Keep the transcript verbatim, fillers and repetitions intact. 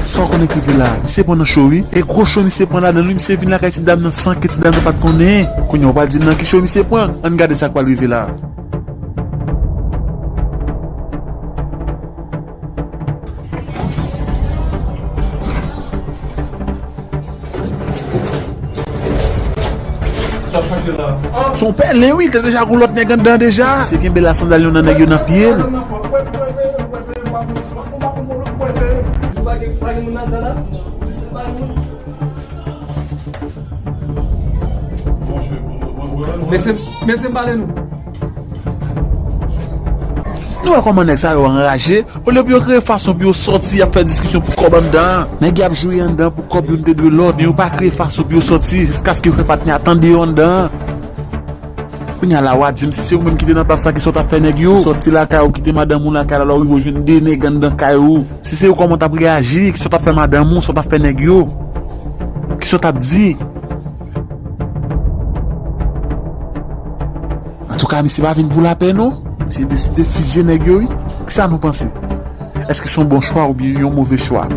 Sa w konnen k rive la? Misye pran nan cho wi. E gwo cho misye pran ladan l wi. Misye vin lakay ti dam nan san ke ti dam nan pa t konnen. Kounye a w pral di m nan ki cho misye pran. Ann gade sa k pral rive la. Se yon pèlen wi, te deja gon lòt nèg anndan deja. Se kenbe la sandal yon nan nèg yo nan pye l. Mesye, mesye, m pale nou. Nou wè kòman nèg sa yo anraje? Olye pou yo kreye fason pou yo sòti, y ap fè diskisyon pou kòb anndan an. Nèg y ap joure anndan pou kòb youn te dwe lòt, men yo pa kreye fason pou yo sòti, jiskaske yo fè patnè a tande yo anndan an. Kounye a la, w a di m si se ou menm ki te nan plas la, kisa w t ap fè nèg yo? Ou sòti lakay ou, kite madanm ou lakay la, la w rive w jwenn de nèg anndan kay ou. Si se ou, kòman w t ap reyaji? Kisa w t ap fè madanm ou? Sa w t ap fè nèg yo? Kisa w t ap di? Antouka, misye pa vin pou lapè non. Misye deside fizye nèg yo wi. Kisa nou panse? Èske se yon bon chwa oubyen yon move chwa?